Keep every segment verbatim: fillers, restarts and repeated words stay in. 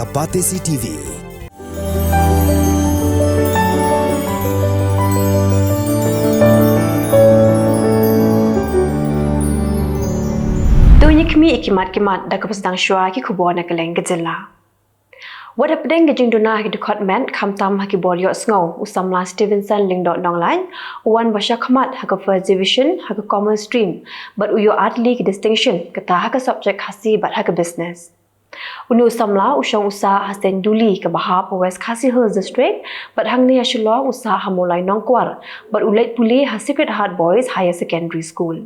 A Batesi T V. To ïa khmih ïa ki mat ki mat da kaba sdang shuwa ki khubor na kylleng ka jylla. Wat hapdeng ka jingduna ha ki dkhot met khamtam ha ki bor ïohsngew, u samla Stevenson Lyngdoh Nonglait u wan ba shakhmat ha ka first division ha ka common stream bad u ïoh artylli ki distinction, kata ha ka subject Khasi bad ha ka business. Une u samla u shong u sah ha Saint Duli kaba hap ha West Khasi Hills District bad hangne ha Shillong u sah ha Mawlai Nongkwar bad u leit pule ha Sacred Heart Boys Higher Secondary School.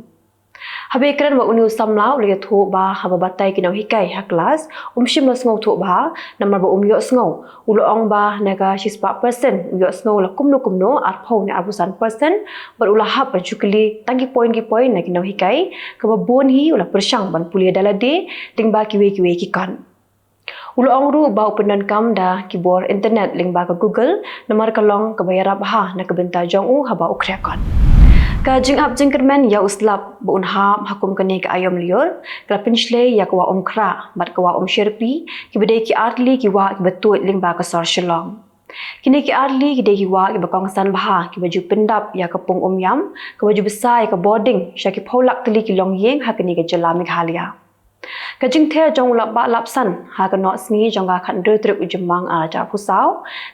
Haba ïakren bad une u samla u la ïathuh ba haba batai ki nonghikai ha klas um shym la sngewthuh bha namar ba um ïohsngew. U la ong ba na ka shispah percent u ïohsngew la kumno kumno arphew ne arphew san percent bad u la hap ban shu kylli tang ki point ki point na ki nonghikai, kaba bun hi u la pyrshang ban pule da lade lyngba kiwei kiwei ki kot. U la ong ruh ba u pyndonkam da ki bor internet lyngba ka Google namar ka long kaba ïarap bha na ka bynta jong u haba u khriat kot. Ka jingap jingkyrmen ïa u slap ba un hap ha kum kane ka aïom lyiur ka la pynshlei ïa ka wah Umkhrah bad ka wah Umshyrpi, kiba dei ki artylli ki wah kiba tuid lyngba ka sor Shillong. Kine ki artylli ki dei ki wah kiba kongsan bha kiba ju pyndap ïa ka pung Umïam kaba ju bsa ïa ka bording sha ki phew lak tylli ki longïing ha kane ka jylla Meghalaya. Ka jingther jong u Lapbah Lapsan ha ka Nohsngi jong ka khathynriew tarik u Jymmang arhajar arphew saw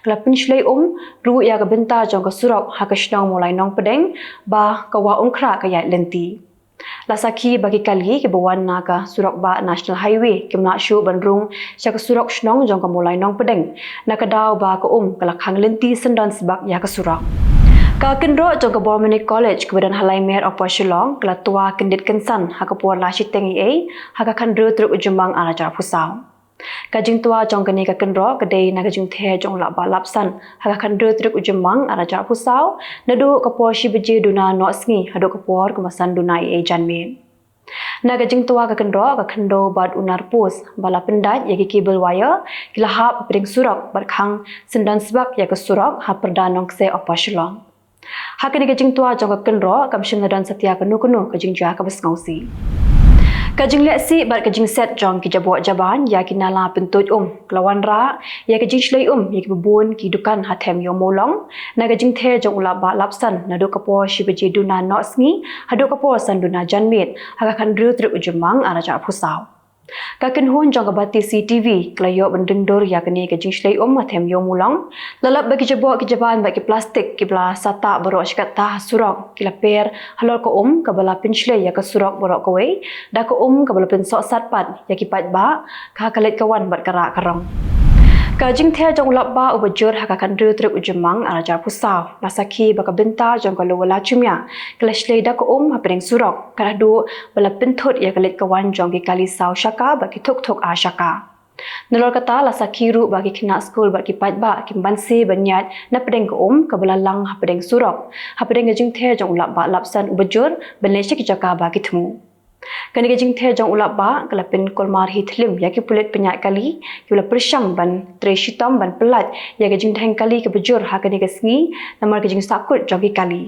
ka la pynshlei um ruh ïa ka bynta jong ka surok ha ka shnong Mawlai Nongpdeng ba ka wah Umkhrah ka ïaid lynti. La sakhi ba ki kali kiba wan na ka surok bah National Highway kim lah shuh ban rung sha ka surok shnong jong ka Mawlai Nongpdeng na ka daw ba ka um ka la khang lynti syndon sbak ïa ka surok. Ka kynroh jong ka Bormani College kaba don ha Laimer Upper Shillong ka la twa kyndit kynsan ha ka por la shiteng eiei ha ka khathynriew tarik u Jymmang arhajar arphew saw. Ka jingtwa jong kane ka kynroh ka dei na ka jingther jong u Lapbah Lapsan ha ka khathynriew tarik u Jymmang arhajar arphew saw naduh ka por shi baje duna Nohsngi haduh ka por kaba san duna eiei janmiet. Na ka jingtwa ka kynroh ka khyndew bad u nar post ba la pyndait ïa ki cable wire ki la hap hapdeng surok bad khang syndon sbak ïa ka surok ha pyrda Nongkseh Upper Shillong. Ha kane ka jingtwa jong ka kynroh kam shym la don satia kano kano ka jingjia kaba sngewsih. Ka jinglehsih bad ka jingset jong ki jaboh jaban ïa ki nala pyntuid um ka la wanrah ïa ka jingshlei um ïa kiba bun ki dukan ha Them Ïew Mawlong na ka jingther jong u Lapbah Lapsan naduh ka por shi baje duna Nohsngi haduh ka por san duna janmiet ha ka khathynriew tarik u Jymmang arhajar arphew saw. Ka kynhun jong ka Batesi T V ka la ïoh ban ring dur ïa kane ka jingshlei um ha Them Ïew Mawlong. La lap ba ki jaboh ki jaban bad ki plastik kiba la sahtah baroh shi katta ha surok ki la per halor ka um kaba la pynshlei ïa ka surok baroh kawei da ka um kaba la pynsohsat pat ïa ki paidbah ha ka leit ka wan bad ka rah ka rong. Ka jingther jong u Lapbah uba jur ha ka khathynriew tarik u Jymmang arhajar arphew saw la sakhi ba ka bynta jong ka Lower Lachumia ka la shlei da ka um hapdeng surok, ka la duh ba la pynthut ïa ka leit ka wan jong ki kali saw shaka bad ki thuk thuk ar shaka. Nalor kata la sakhi ruh ba ki khynnah skul bad ki paidbah kim banse ban ïaid napdeng ka um kaba la lang hapdeng surok hapdeng ka jingther jong u Lapbah Lapsan uba jur ban leit sha ki jaka ba ki thmu. Kane ka jingther jong u Lapbah ka la pynkulmar hi thlim ïa ki pulit pynïaid kali kiba la pyrshang ban trei shitom ban pyllait ïa ka jingdheng kali kaba jur ha kane ka sngi namar ka jingsahkut jong ki kali.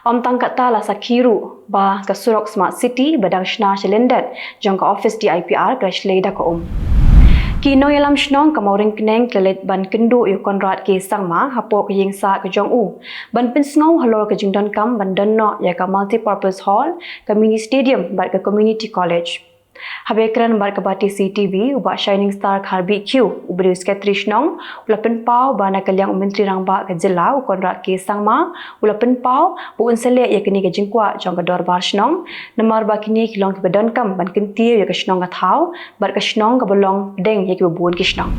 Ym tang katta, la sakhi ruh ba ka surok Smart City ba dang shna sha lyndet jong ka office D I P R ka la shlei da ka um. Ki nongïalam shnong ka Mawryngkneng ki la leit ban kynduh ïa u Conrad K Sangma hapoh ka ïing sah ka jong u ban pynsngew halor ka jingdonkam ban don noh ïa ka multipurpose hall, ka mini stadium bad ka community college. Haba ïakren bad ka Batesi T V, u Bah Shining Star Kharbih Khiew, uba dei u Secretary Shnong, u la pynpaw ba na ka liang u Myntri Rangbah ka jylla u Conrad K Sangma u la pynpaw ba un sa leh ïa kane ka jingkwah jong ka Dorbar Shnong namar ba kine ki long kiba donkam ban kyntiew ïa ka shnong ka thaw bad ka shnong kaba long pdeng ïa kiba bun ki shnong.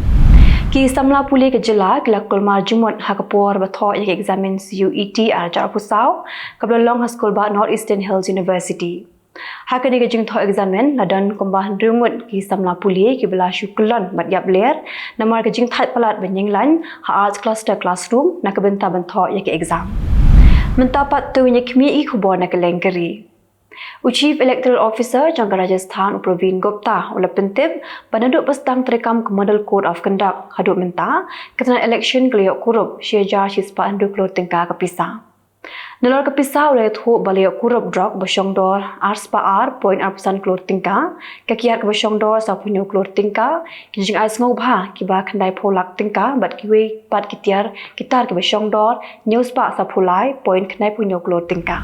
Ki samla pule ka jylla ki la kulmar jingmut ha ka por ba thoh ïa ka eksamin C U E T arhajar arphew saw kaba la long ha skulbah North Eastern Hills University. Ha kane ka jingthoh eksamin la don kumba hynriew ngut ki samla pule kiba la shu kyllon bad ïap ler namar ka jingthait palat ban ïeng lain ha Arts Cluster Classroom na ka bynta ban thoh ïa ka exam. Mynta pat to ngin ïa khmih ïa ki khubor na kylleng ka ri. U Chief Electoral Officer jong ka Rajasthan u Praveen Gupta u la pyntip ba naduh ba sdang treikam ka Model Code of Conduct haduh mynta, ka tnat election ka la ïoh kurup shi hajar shispah hynriew klur tyngka ka pisa. Nalor ka pisa u la ïathuh ba la ïoh kurup drok ba shongdor arspah ar point arphew san klur tyngka, ka kiad kaba shongdor sawphew hynñiew klur tyngka, ki jingai sngewbha kiba khyndai phew lak tyngka bad kiwei pat ki tiar ki tar kiba shongdor hynñiew spah sawphew lai point khyndaiphew hynñiew klur tyngka.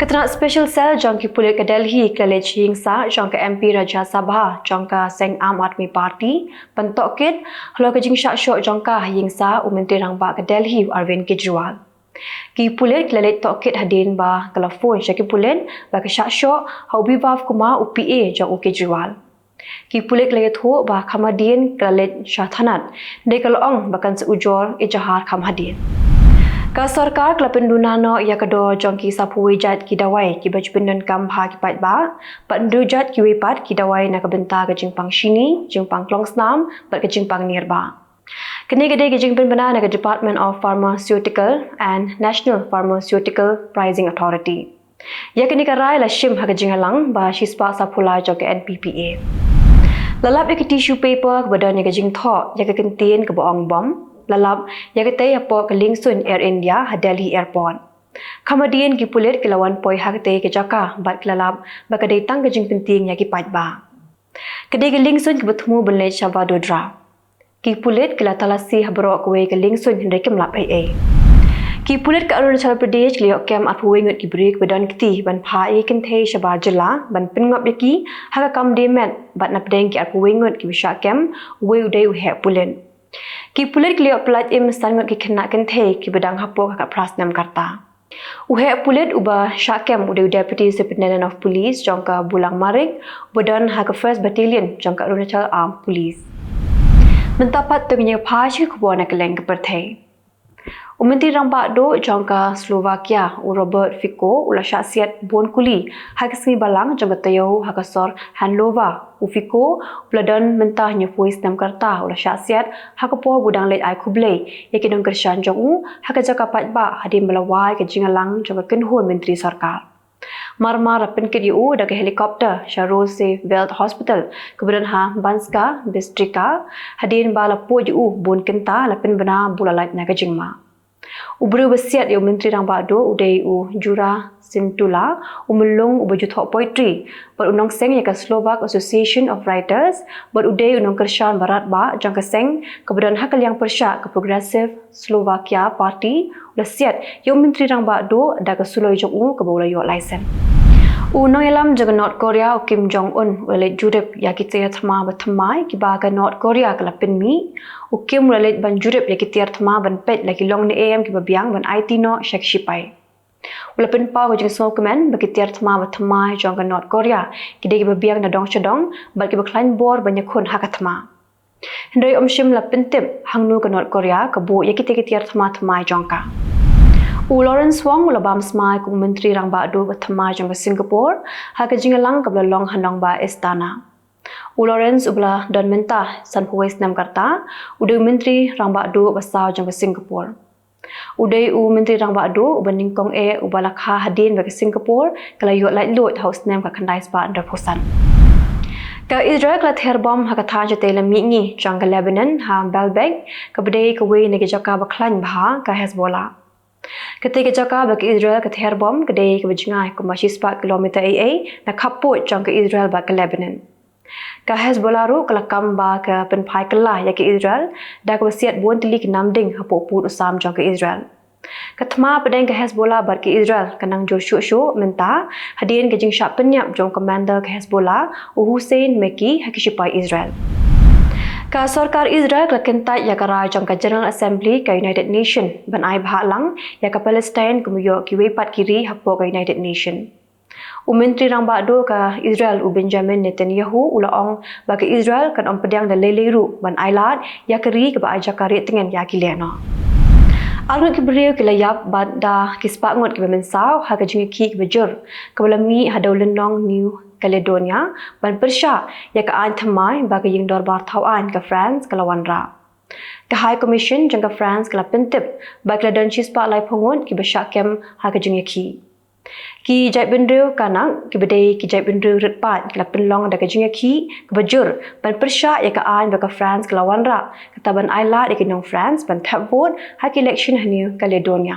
Ka tnat Special Cell jong ki pulit ka Delhi ka la leit sha ïing sah jong ka M P Rajya Sabha jong ka seng Aam Aadmi Party ban tohkit halor ka jingshah shoh jong ka ha ïing sah u Myntri Rangbah ka Delhi u Arvind Kejriwal. Ki pulit ki la leit tohkit hadien ba ka la phone sha ki pulit ba ka shah shoh ha u Bibhav Kumar, u P A jong u Kejriwal. Ki pulit ki la ïathuh ba kham hadien ka la leit sha thanat, hynrei ka la ong ba kan sa ujor ejahar kham hadien. Ka sorkar ka la pynduna noh ïa ka dor jong ki sawphew wei jait ki dawai kiba ju pyndonkam bha ki paidbah bad hynriew jait kiwei pat ki dawai na ka bynta ka jingpang shini, jingpang klongsnam bad ka jingpang nierbah. Kane ka dei ka jingpynbna na ka Department of Pharmaceutical and National Pharmaceutical Pricing Authority. Ïa kane ka rai la shim ha ka jingïalang ba shispah sawphew lai jong ka N P P A. La lap ïa ka tissue paper kaba don ïa ka jingthoh ïa ka kyntien kaba ong bom. La lap ïa katei hapoh ka liengsuiñ Air India ha Delhi Airport. Kham hadien ki pulit ki la wan poi ha katei ka jaka bad ki la lap ba ka dei tang ka jingpyntieng ïa ki paidbah. Ka dei ka liengsuiñ kaba thmu ban leit sha Vadodara. Ki pulit ki la talasi ha baroh kawei ka liengsuiñ hynrei kim lap ei ei. Ki pulit ka Arunachal Pradesh ki la ïoh kem arphew wei ngut ki briew kiba don kti ban phah ïa ki kynthei shabar jylla ban pynngop ïa ki ha ka kam die met bad napdeng ki arphew wei ngut kiba shah kem, uwei u dei u heh pulit. Ki pulit ki la ïoh pyllait im san ngut ki khynnah kynthei kiba dang hapoh ka khatphra snem ka rta. U heh pulit uba shah kem u dei u Deputy Superintendent of Police jong ka Bulang Marik, uba don ha ka First Battalion jong ka Arunachal Armed Police. Mynta pat to ngin ïa phai sha ki khubor na kylleng ka pyrthei. U Myntri Rangbah Duh jong ka Slovakia, u Robert Fico, u la shah siat bun kuli ha ka sngi Balang jong ka taïew ha ka sor Hanlova. U Fico, uba la don mynta hynñiewphew snem ka rta, u la shah siat ha ka por ba u dang leit ai khublei ïa ki nongkyrshan jong u ha ka jaka paidbah hadien ba la wai ka jingïalang jong ka kynhun myntri sorkar. Mar mar la pynkit ïa u da ka helicopter sha Roosevelt Hospital kaba don ha Banská Bystrica, hadien ba la pud ïa u bun kynta, la pynbna ba u la lait na ka jingma. U briew ba siat ïa u Myntri Rangbah Duh u dei u Jura Sintula, u myllung uba ju thoh poetry bad u nongseng ïa ka Slovak Association of Writers, bad u dei u nongkyrshan ba radbah jong ka seng kaba don ha ka liang pyrshah ka Progressive Slovakia Party. U la siat ïa u Myntri Rangbah Duh da ka suloi jong u kaba u la ïoh laisen. U nongïalam jong ka North Korea, u Kim Jong Un, u la leit jurip ïa ki tiar thma ba thymmai kiba ka North Korea ka la pynmih. U Kim u la leit ban jurip ïa ki tiar thma ban peit la ki long ne em kiba biang ban aiti noh sha ki shipai. U la pynpaw ka jingsngewkmen ba ki tiar thma ba thymmai jong ka North Korea ki dei kiba biang na dong sha dong bad kiba khlaiñ bor ban ïakhun ha ka thma. Hynrei um shym la pyntip hangno ka North Korea ka buh ïa kitei ki tiar thma thymmai jong ka. U Lawrence Wong u la bam smai kum u Myntri Rangbah Duh ba thymmai jong ka Singapore ha ka jingïalang kaba la long ha nongbah Astana. U Lawrence uba la don mynta sanphew wei snem ka rta, u dei u Myntri Rangbah Duh ba saw jong ka Singapore. U dei u Myntri Rangbah Duh uba nyngkong eh uba la kha hadien ba ka Singapore ka la ïoh laitluid ha u snem khatkhyndai spah hynriewphew san. Ka Israel ka la ther bom ha ka thaiñ shatei lam mihngi jong ka Lebanon ha Baalbek, kaba dei kawei na ki jaka ba khlaiñ bha ka Hezbollah. Katei ka jaka ba ka Israel ka ther bom ka dei kaba jngai kumba shispah kilometer ei ei na khappud jong ka Israel bad ka Lebanon. Ka Hezbollah ruh ka la kam ba ka pynphai kylla ïa ka Israel da kaba siat bun tylli ki namding hapoh pud u sam jong ka Israel. Ka thma hapdeng ka Hezbollah bad ka Israel ka nang jur shuh shuh mynta hadien ka jingshah pynïap jong u commander ka Hezbollah, u Hussein Mekki, ha ki shipai Israel. Ka sorkar Israel ka la kyntait ïa ka rai jong ka General Assembly ka United Nation ban ai bhah lang ïa ka Palestine kum u ïoh kiwei pat ki ri hapoh ka United Nation. U Myntri Rangbah Duh ka Israel, u Benjamin Netanyahu, u la ong ba ka Israel kan ym pdiang da lei lei ruh ban ailad ïa ka ri kaba ai jaka rieh tngen ïa ki lehnoh. Arngut ki briew ki la ïap bad da ki spah ngut kiba mynsaw ha ka jingïakhih kaba jur kaba la mih ha Dewlynnong, New Caledonia, ban pyrshah ïa ka aiñ thymmai ba ka ïing dorbar thaw aiñ ka France ka la wanrah. Ka High Commission jong ka France ka la pyntip ba ki la don shispah laiphew ngut kiba shah kem ha ka jingïakhih. Ki jaitbynriew Kanak, kiba dei ki jaitbynriew rit paid, ki la pynlong da ka jingïakhih kaba jur ban pyrshah ïa ka aiñ ba ka France ka la wanrah, kata ban ailad ïa ki nong France ban thep vote ha ki election ha New Caledonia.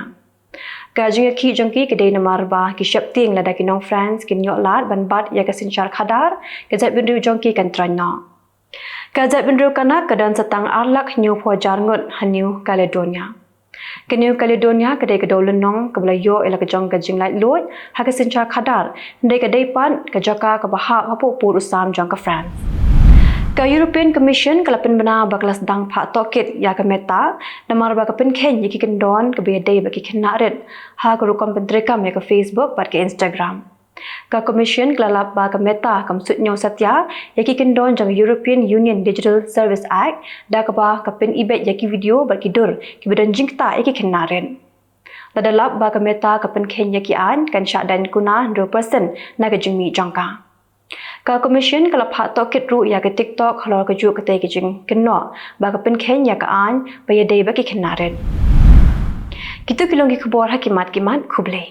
Ka jingïakhih jong ki ka dei namar ba ki sheptieng lada ki nong France kin ïoh lad ban bat ïa ka synshar khadar, ka jaitbynriew jong ki kan troiñ noh. Ka jaitbynriew Kanak ka don sa tang ar lak hynñiew phew hajar ngut ha New Caledonia. Ka New Caledonia ka dei ka dewlynnong kaba la ïoh ïa la ka jong ka jinglaitluid ha ka synshar khadar, hynrei ka dei pat ka jaka kaba hap hapoh pud u sam jong ka France. Ka European Commission ka la pynbna ba ka la sdang phah tohkit ïa ka Meta namar ba ka pynkheiñ ïa ki kyndon kaba ïadei bad ki khynnah rit ha ka rukom pyntreikam ïa ka Facebook bad ka Instagram. Ka Commission ka la lap ba ka Meta kam suidñiew satia ïa ki kyndon jong ka European Union Digital Service Act, da kaba ka pynibeit ïa ki video bad ki dur kiba don jingktah ïa ki khynnah rit. Lada lap ba ka Meta ka pynkheiñ ïa ki aiñ, kan shah daiñ kuna hynriew percent na ka jingmih jong ka. Ka Commission ka la phah tohkit ruh ïa ka TikTok halor kajuh katei ka jingkynnoh ba ka pynkheiñ ïa ka aiñ ba ïadei bad ki khynnah rit. Kito ki long ki khubor ha ki mat ki mat. Khublei.